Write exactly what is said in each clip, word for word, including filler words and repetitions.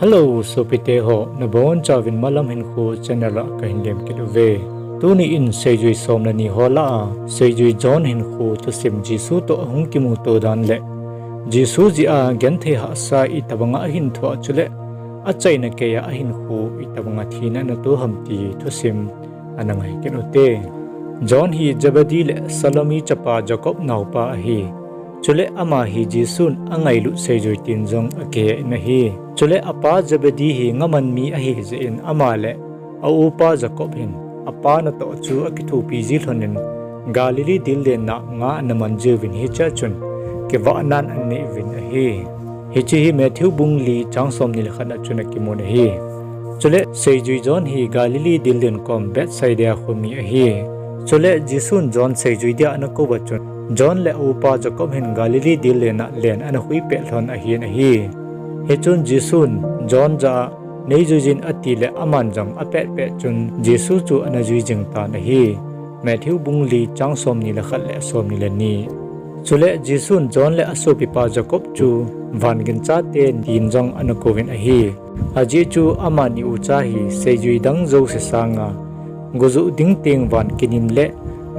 Hello, sopite ho, nabonchauvin Malam Hinkho channel a kahin lemkit uve. Tuni in seijui som le ni ho lah a, seijui John hinkho thusim Jesu toh ahung kimuto dan le Jesu jeh a genthei hahsa itobanga ahin thoh chule achaina keiya ahinkho itobanga thina ana to ham ti thusim ana ngaikit ute. John hi Zebedee le Salome chapa Jacob naopa ahi. Chule ama hi Jesun angailut seijui tin jong akihe in ahi. Chule apa Zebedee hi ngaman mi ahijeh in ama le aupa Jacob hin apa natoh chu akithopi ji lhonin Galilee dillenna nga ana man jiuvin hichea chun kivahnan anei uvin ahi. Hiche hi Matthew bung li chang somni le khat a chun akimun ahi. Chule seijui John hi Galilee dillen kom Bethsaida kho mi ahi. Chule Jesun John seijui dia ana kouva chun John le aupa Jacob hin Galilee dillenna len ana khuipeh lhon ahin ahi. Hichun Jesun John jah a, neijuijin atile aman jong apetpet chun Jesu chu ana jui jing tan ahi. Matthew bung li chang somni le khat le somni le ni. Chule Jesun John le asopipa Jacob chu van ginchate tin jong ana kouvin ahi. Ajeh chu amani ucha hi seijui dang jouse sanga gojuh ding teng van kinim le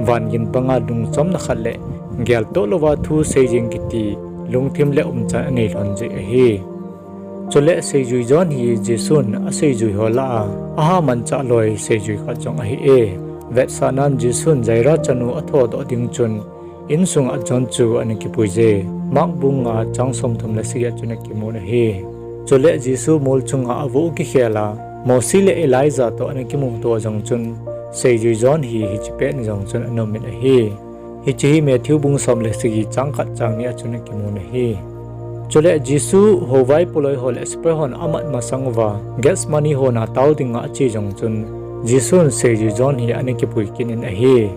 van gin banga lungchomna khat le geltoh louva thu seijing kiti lungthim le umchan anei lhon jeh ahi. Chule seijui John hi Jesun aseijui ho lah a aha manchah loi seijui khat jong ahi e. Vetsahnan Jesun Jaira chanu athodoh ding chun insunga John chu ana kipuije. Mark bung nga chang somthum le sagi a chun akimun ahi. Chule Jesu mol chunga avoh kikhel a Mosi le Elijah toh ana kimuto jong chun seijui John hi hiche pet ni jong chun ana umin ahi. Hiche hi Matthew bung som le sagi chang khat chang ni a chun akimun ahi. Chule Jesu houvai poloi ho le sepai hon amat masang uva Gethsemane hon a tao dinga ache jong chun Jesun seijui John hi ana kipui kit in ahi.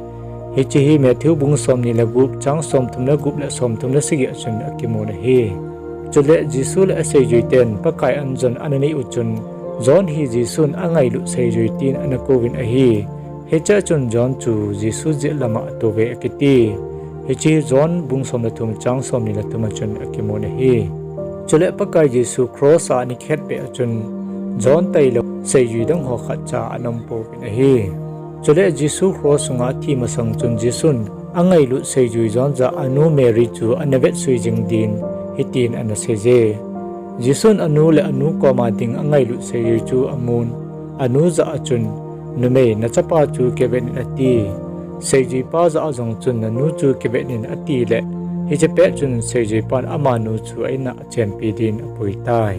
Hiche hi Matthew bung somni le gup chang somthum le gup le somthum le sagi a chun akimun ahi. Chule Jesu le aseijui ten Pakai an jon ana nei u chun John hi Jesun angailut seijui tin ana kouvin ahi. Hichea chun John chu Jesu jet lama atouve akiti. Hiche hi John bung som le thum chang somni le thum a chun akimun ahi. Chule Pakai Jesu cross a ana kikhetpeh a chun John tailou seijui dang ho khatcha ana umpouvin ahi. Chule Jesu cross sunga athi masang chun Jesun angailut seijui John jah a anu Mary chu ana vetsui jing din hitin ana seije. Jesun anu le anu koma ding angailut seijui chu amun, anu jah a chun, Numei, nachapa chu kivet in, ati. Seijuipa jah a jong chun, Nanu chu kivet in, atile, hiche pet chun seijuipan amanu chu a-in a achenpi din apuitai.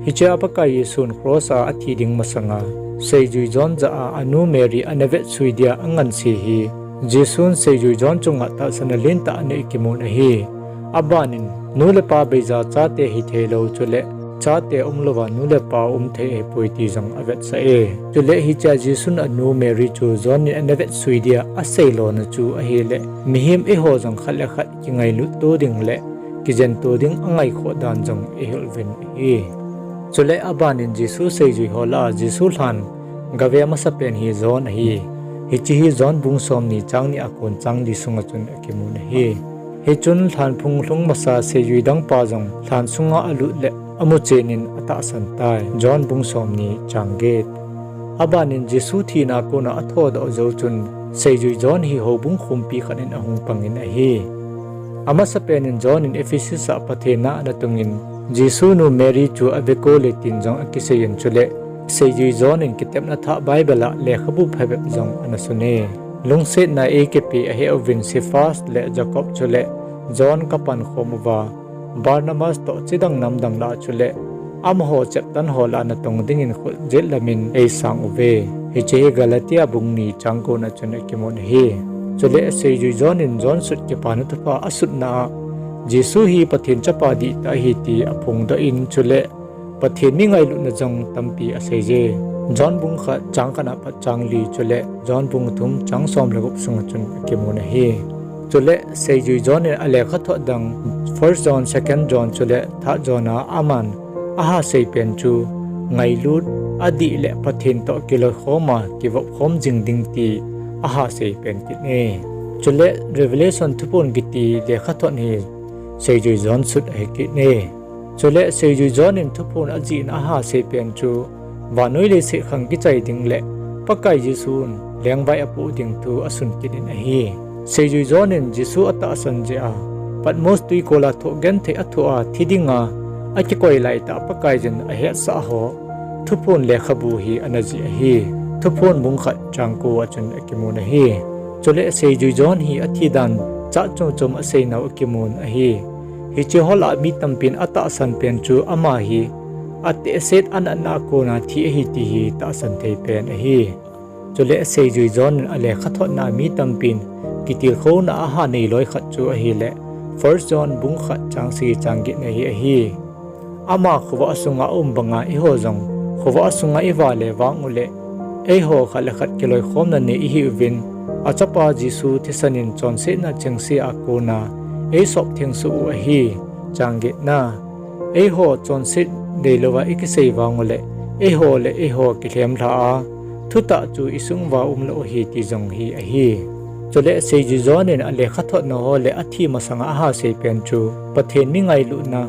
Hichea Pakai Jesun cross a athi ding masanga seijui John jah a anu Mary ana vetsui dia anganse hi Jesun seijui John chunga tahsanna lentah anei kimun ahi. Abanin, nu le pa beija chate hitheilou chule chate umlouva nu le pa umthei ahipoi ti jong avetsah e. Chule hichea Jesun anu Mary chu John in ana vetsui dia aseilona chu ahile, mihem eiho jong khat le khat kingailut to ding le kijen to ding angaikhoh dan jong ihil uvin ahi. Chule abanin Jesu seijui ho lah a Jesu lhan gave amasapen hi John ahi. Hiche hi John bung somni chang ni a kon chang li sunga chun akimun ahi. Hichun lhanphung lhung masa seijui dangpa jong lhan sunga alut le amuchen in atahsan tai. John bung somni chang get. Abanin Jesu thina kona athodoh jou chun seijui John hi houbung khumpi khat in ahung pangin ahi. Amasapen in John in Ephesus a Pathen na ana tungin Jesu nu Mary chu avekol e tin jong akiseiyin chule seijui John in kitepna thah Bible a lekhabu phabep jong ana sune. Lungsetna eikipe aheh uvin Cephas le Jacob chule John kapankhom uva, Barnabas toh chidang namdang lah chule amaho cheptan ho lah a natong dingin khut jetlamin eisang uve. Hiche hi Galatia bung ni chang kona chun akimun ahi. Chule seijui John in John sut kipana thupha asutna a Jesu hi Pathen chapa dihtah ahi ti aphongdoh in chule Pathen mi ngailutna jong tampi aseije. John bung khat chang khat apat chang li chule John bung thum chang som le gup sunga chun akimun ahi. Chule seijui John in alekhathot dang First John, Second John chule Third John a aman ahaseipen chu ngailut, adih le Pathen toh kiloikhom a kivopkhom jing ding ti ahaseipen kit e. Chule Revelation thuphon kiti lekhathot hi seijui John sut ahikit e. Chule seijui John in thuphon ajihna ahasei pen chu, vannoi leiset khang kichai ding le Pakai Jesun lengvai apoh ding thu asun kit in ahi. Seijui John in Jesu atahsan jeh a, Patmos twikol a thoh genthei athoh a thi dinga akikoi laitah Pakaiyin ahetsah ho thuphon lekhabu hi ana jih ahi. Thuphon bung khat chang ko a chun akimun ahi. Chule seijui John hi athi dan chat chom chom aseinau akimun ahi. Hiche ho lah a mi tampin atahsan pen chu ama hi atehset anatna a kona thi ahi ti hi tahsan thei pen ahi. Chule seijui John in alekhathotna a mi tampin kitilkhouna aha nei loi khat chu ahile, First John bung khat chang sagi chang getna hi ahi. Ama khovah sunga aum banga eiho jong khovah sunga ivale vang uleh, eiho khat le khat kiloikhomna nei ihiuvin, achapa Jesu thisan in chonsetna chengse a kona eisop thengsoh u ahi. Chang getna, eiho chonset neilouva ikisei vang uleh, eiho le eiho kilhem lha a, thutah chu isung uva umlou ahi ti jong hi ahi. Chule seijui John in alekhathotna ho le athi masanga ahasei pen chu, Pathen mi ngailutna,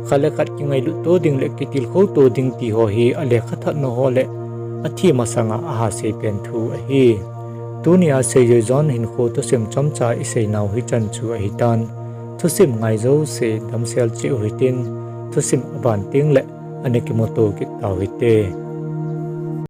khat le khat kingailut to ding le kitilkhou to ding ti ho hi alekhathotna ho le athi masanga ahasei pen thu ahi. Tunia seijui John hinkho thusim chomcha iseinau hichan chu ahitan. Thusim ngai jouse damsel cheh u hitin, thusim aban tengle ana kimuto kit tau hite.